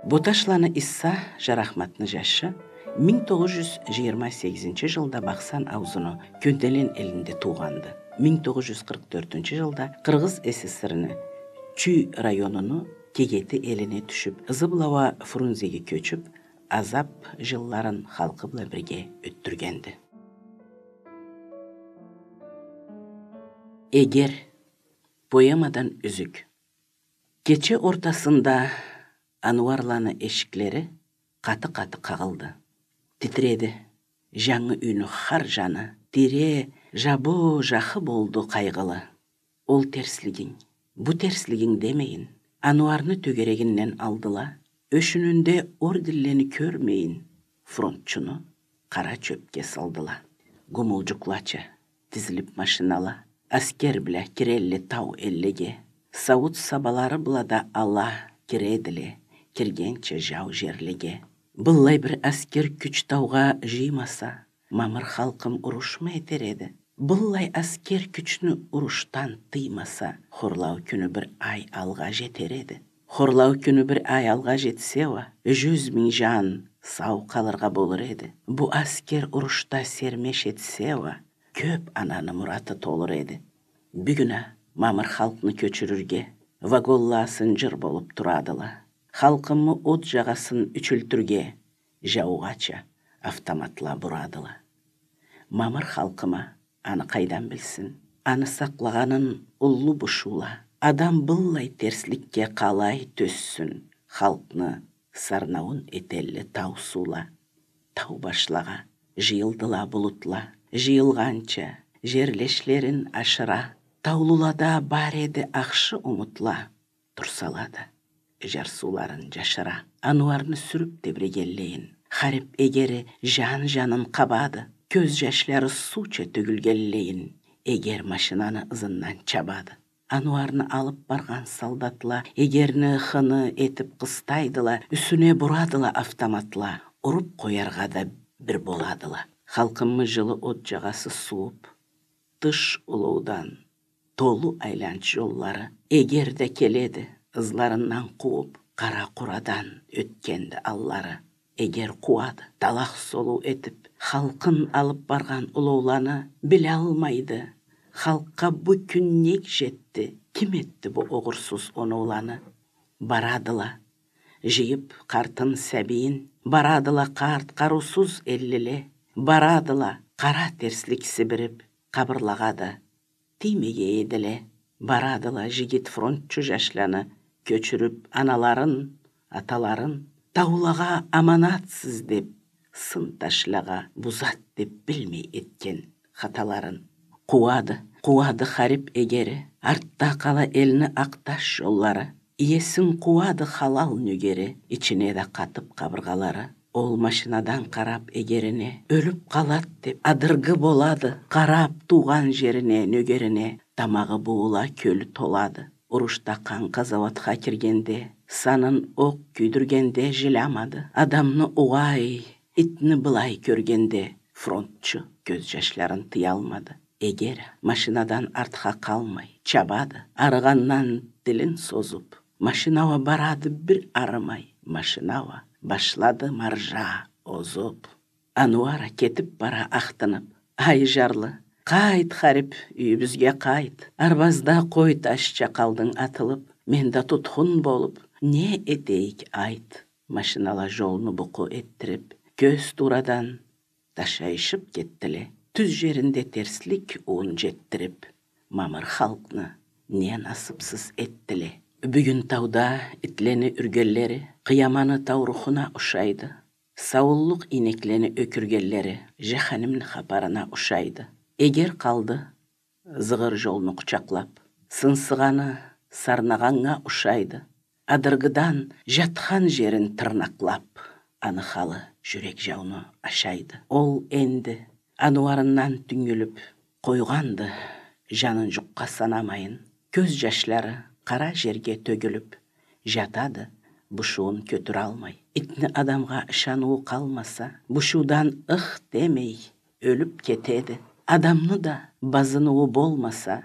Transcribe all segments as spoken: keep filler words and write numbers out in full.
Боташланы Исса, Жарахматны жашы, минг тогъуз жюз жыйырма сегизинчи жылда Бахсан аузуну Кёнделен элинде туугъанды. Минг тогъуз жюз къыркъ тёртюнчю жылда Къыргъыз ССР-ни Чуй районуну Кегети элине тюшюп, ызы бла уа Фрунзеге кёчюп, азап жылларын халкъы бла бирге ётдюргенди. Эгер. Поэмадан юзюк. Кече ортасында Ануарланы эшиклери къаты-къаты къагъылды. Титиреди жангы юйню хар жаны, тире, жабу, жахы болду къайгъылы. Ол терслигинг, бу терслигинг демейин, Ануарны тёгерегинден алдыла, ёшюнюнде орденлени кёрмейин, фронтчуну къара чёпге салдыла. Гумулжукълача тизилип машинала, аскер бла кирелле тау эллеге. Сауут сабалары бла да ала киредиле, киргенча жау жерлеге. Быллай бир аскер кюч таугъа жыймаса, мамыр халкъым урушму этер эди? Быллай аскер кючню урушдан тыймаса, хорлау кюню бир ай алгъа жетер эди. Хорлау кюню бир ай алгъа жетсе уа, жюз минг жан сау къалыргъа болур эди. Бу аскер урушда сермеш этсе уа, кёп ананы мураты толур эди. Бюгюн а мамыр халкъны кёчюрюрге вагонла сынжыр болуп турадыла. Халкъымы от жагъасын ючюлтюрге жаугъача автоматла бурадыла. Мамыр халкъым а аны къайдан билсин? Аны сакълагъанын уллу бушуула. Адам быллай терсликге къалай тёзсюн? Халкъны сарнауун этелле тау суула. Тау башлагъа жыйылдыла булутла. Жыйылгъанча жерлешлерин ашыра. Таулулада бар эди ахшы умутла. Турсала да, жарсыуларын жашыра. Ануарны сюрюп тебрегенлейин, харип эгери жан-жанын къабады. Кёз жашлары сууча тёгюлгенлейин, эгер машинаны ызындан чабады. Ануарны алып баргъан солдатла эгерни хыны этип къыстайдыла, юсюне бурадыла автоматла. Уруп къояргъа да бир боладыла. Халкъымы жылы от жагъасы сууп, тыш улоудан толу айланч жоллары. Эгер да келеди, ызларындан къууп, къара къурадан ётгенди аллары. Эгер къууады, талакъ солуу этип, халкъын алып баргъан улоуланы, билалмайды, халкъгъа бу кюн нек жетди, ким этди бу огъурсуз оноуланы? Барадыла, жыйып къартын, сабийин, барадыла къарт, къарыусуз эллиле, барадыла, къара терслик сибирип, къабырлагъа да тиймегей эдиле. Барадыла жигит фронтчу жашланы кёчюрюп аналарын, аталарын, таулагъа аманатсыз деп, сын ташлагъа бузат деп билмей этген хаталарын. Къууады, къууады харип эгери, артда къала элни акъ таш жоллары. Иесин къууады халал нёгери, ичине да къатып къабыргъалары. Ол машинадан къарап эгерине, ёлюп къалад деп, адыргы болады, къарап туугъан жерине, нёгерине, тамагъы буула, кёлю толады. Урушда къан къазауатха киргенде, санын окъ кюйдюргенде жилямады. Адамны угъай, итни былай кёргенде, фронтчу кёз жашларын тыялмады. Эгер машинадан артха къалмай, чабады, арыгъандан тилин созуп. Машина уа барады бир арымай, машина уа башлады маржа озуп. Ануар а кетип бара ахтынып: «Ай, жарлы, къайт, харип, юйюбюзге къайт. Арбазда къой ташча къалдынг атылып, мен да тутхун болуп, не этейик, айт?» Машинала жолну букъу этдирип, кёз туурадан ташайышып кетдиле. Тюз жеринде терслик уун жетдирип, мамыр халкъны не насыпсыз этдиле. Бюгюн тауда итлени юргенлери Къыяманы таурухуна ушайды. Сауллукъ ийнеклени ёкюргенлери жаханимни хапарына ушайды. Эгер къалды зыгъыр жолну къучакълап, сынсыгъаны сарнагъаннга ушайды. Адыргыдан жатхан жерин тырнакълап, аны халы жюрек жауну ашайды. Ол энди Ануарындан тюнгюлюп, къойгъанды жанын жукъгъа санамайын. Кёз жашлары къара жерге тёгюлюп, жатады, бушуун кётюралмай. Итни адамгъа ышаныуу къалмаса, бушуудан ых демей, ёлюп кетеди. Адамны да базыныуу болмаса,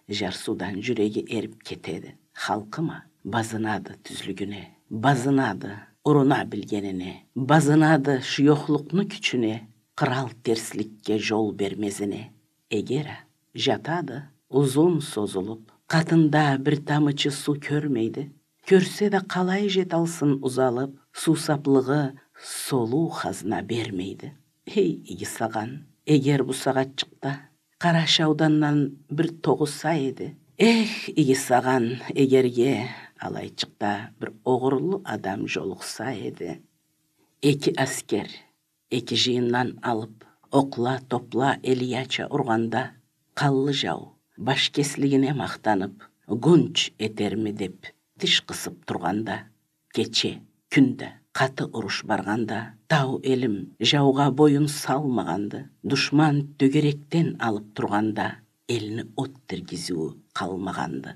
жарсыудан жюреги эрип кетеди. Халкъым а базынады тюзлюгюне, базынады уруна билгенине, базынады шуёхлукъну кючюне, къырал терсликге жол бермезине. Эгер а жатады узун созулуп, къатында бир тамычы суу кёрмейди. Кёрсе да, къалай жеталсын узалып, суусаплыгъы солуу хазна бермейди. Эй, иги сагъан, эгер бу сагъатчыкъда къара шаудандан бир тогъуса эди. Эх, иги сагъан, эгерге алайчыкъда бир огъурлу адам жолукъса эди. Эки аскер эки жыйындан алып, окъла, топла элияча ургъанда, къанлы жау баш кеслигине махтанып, гунч этерми деп тиш къысып тургъанда, кече, кюн да къаты уруш баргъанда, тау элим жаугъа боюн салмагъанды, душман тёгерекден алып тургъанда, элни от тиргизиу къалмагъанды.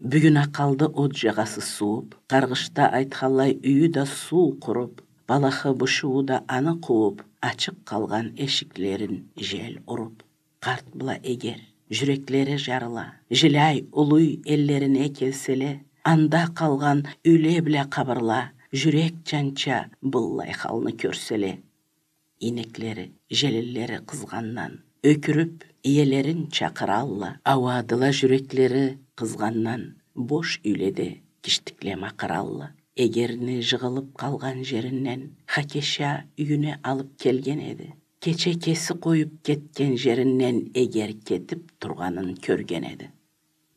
Бюгюн а къалды от жагъасы сууп, къаргъышда айтханлай, юйю да суу къуруп, палахы бушуу да аны къууп, ачыкъ къалгъан эшиклерин жел уруп. Къарт бла эгер жюреклери жарыла, жиляй улуй эллерине келселе, анда къалгъан юйле бла къабырла жюрек чанча быллай халны кёрселе. Ийнеклери, желинлери къызгъандан, ёкюрюп, иелерин чакъыралла. Ауадыла жюреклери къызгъандан, бош юйледе киштикле макъыралла. Эгерни жыгъылып къалгъан жеринден Хакеша юйюне алып келген эди. Кече кеси къоюп кетген жеринден эгер кетип тургъанын кёрген эди.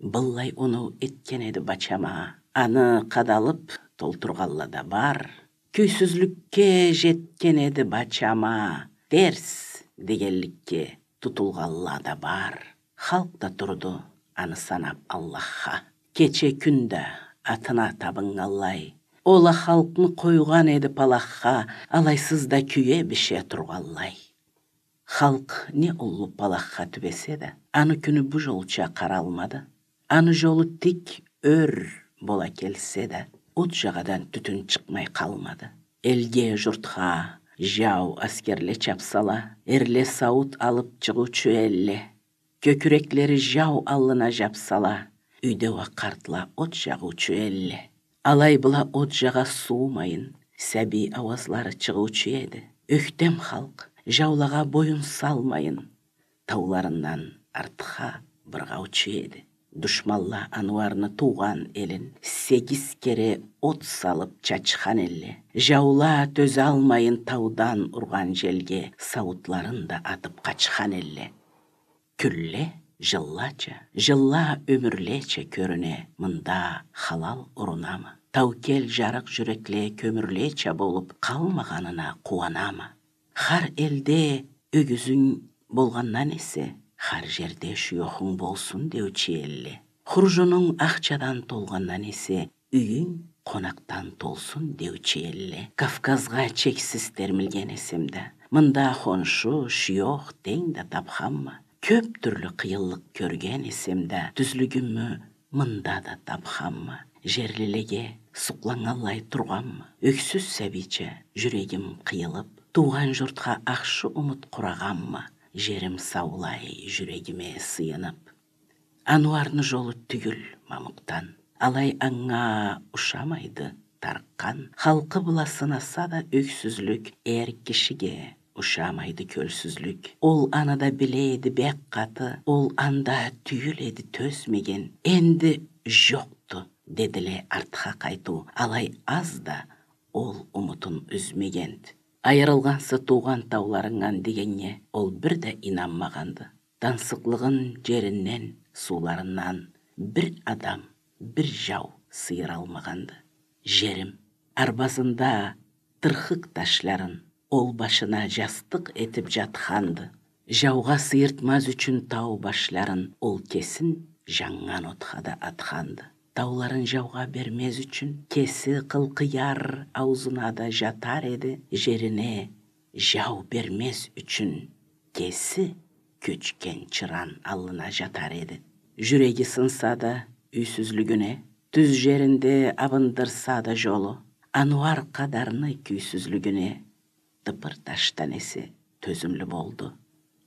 Быллай оноу этген эди бачама, аны къадалып толтургъанла да бар. Кюйсюзлюкге жетген эди бачама, терс дегенликге тутулгъанла да бар. Халкъ да турду аны санап Аллахха. Кече-кюн да атына табыннганлай. Ол а халкъны къойгъан эди палахха, алайсыз да кюе-бише тургъанлай. Халкъ не уллу палахха тюбесе да, аны кюню бу жолча къаралмады. Аны жолу тик ёр бола келсе да, от жагъадан тютюн чыкъмай къалмады. Элге, журтха жау аскерле чапсала, эрле сауут алып чыгъыучу элле. Кёкюреклери жау аллына жапсала, юйде уа къартла от жагъыучу элле. Алай бла от жагъа суумайын, сабий ауазлары чыгъыучу эди. Ёхтем халкъ жаулагъа боюн салмайын, тауларындан артха быргъаучу эди. Душманла Ануарны туугъан элин сегиз кере от салып чачхан элле. Жаула тёзалмайын таудан ургъан желге, сауутларын да атып къачхан элле. Кюнле жыллача, жылла ёмюрлече кёрюне, мында халал урунамы? Таукел жарыкъ жюрекле кёмюрлеча болуп къалмагъанына къууанамы? Хар элде ёгюзюнг болгъандан эсе, хар жерде шуёхунг болсун деучю элле. Хуржунунг ахчадан толгъандан эсе, юйюнг къонакъдан толсун деучю элле. Кавказгъа чексиз термилген эсем да, мында хоншу, шуёх, тенг да тапханма. Кёп тюрлю къыйынлыкъ кёрген эсем да, тюзлюгюмю мында да тапханма. Жерлилеге сукъланнганлай тургъанма. Ёксюз сабийча жюрегим къыйылып, туугъан журтха ахшы умут къурагъанма. Жерим саулай жюрегиме сыйынып. Ануарны жолу тюйюл Мамукъдан. Алай анга ушамайды тарыкъгъан. Халкъы бла сынаса да ёксюзлюк, эр кишиге ушамайды кёлсюзлюк. Ол аны да биле эди бек къаты, ол анда тюйюл эди тёзмеген. Энди жокъду, дедиле артха къайтыу, алай аз да ол умутун юзмегенди. Айырылгъанса туугъан тауларынгдан дегеннге, ол бир да ийнанмагъанды. Тансыкълыгъын жеринден, сууларындан бир адам, бир жау сыйыралмагъанды. Жерим, арбазында тырхыкъ ташларын ол башына жастыкъ этип жатханды. Жаугъа сыйыртмаз ючюн тау башларын ол кесин жаннган отха да атханды. Тауларын жаугъа бермез ючюн, кеси къылкъыяр аузуна да жатар эди, жерине жау бермез ючюн, кеси кёчген чыран аллына жатар эди. Жюреги сынса да юйсюзлюгюне, тюз жеринде абындырса да жолу, Ануар къадарны кюйсюзлюгюне, тыпыр ташдан эсе тёзюмлю болду.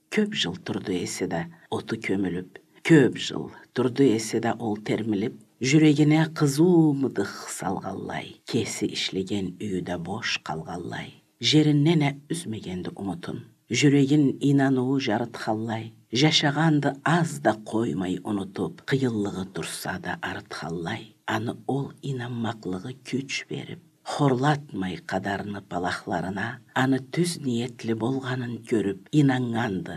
Кёп жыл турду эсе да оту кёмюлюп, кёп жыл турду эсе да ол термилип, Жюрегине къызыу мыдых салгъанлай, кеси ишлеген юйю да бош къалгъанлай. Жеринден а юзмегенди умутун. Жюрегин ийнаныуу жарытханлай, жашагъанды аз да къоймай унутуп, къыйынлыгъы турса да арытханлай. Аны ол ийнанмакълыгъы кюч берип, хорлатмай къадарны палахларына, аны тюз ниетли болгъанын кёрюп, ийнаннганды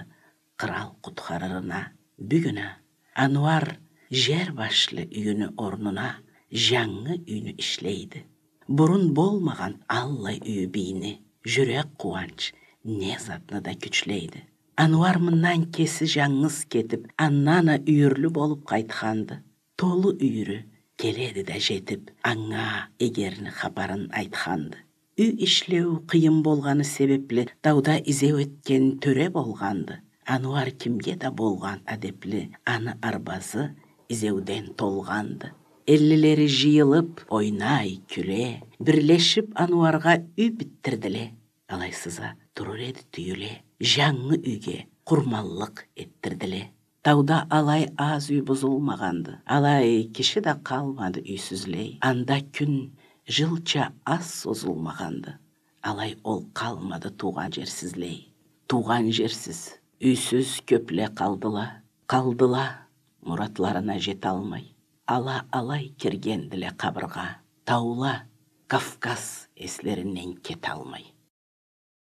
къырал къутхарырына. Бюгюн а Ануар жер башлы юйюню орнуна жангы юйню ишлейди. Бурун болмагъан аллай юйю бийни, жюрек къууанч не затны да кючлейди. Ануар мындан кеси жангыз кетип, андан а юйюрлю болуп къайтханды. Толу юйюрю келеди да жетип, анга эгерни хапарын айтханды. Юй ишлеу къыйын болгъаны себепли, тауда изеу этген тёре болгъанды. Ануар кимге да болгъан адепли, аны арбазы изеуден толгъанды. Эллилери жыйылып, ойнай, кюле, бирлешип Ануаргъа юй битдирдиле. Алайсыз а турур эди тюйюле, жангы юйге къурманлыкъ этдирдиле. Тауда алай аз юй бузулмагъанды. Алай киши да къалмады юйсюзлей. Анда кюн жылча аз созулмагъанды. Алай ол къалмады туугъан жерсизлей. Туугъан жерсиз, юйсюз кёпле къалдыла. Къалдыла, муратларына жеталмай. Ала алай киргендиле къабыргъа. Таула Кавказ эслеринден кеталмай.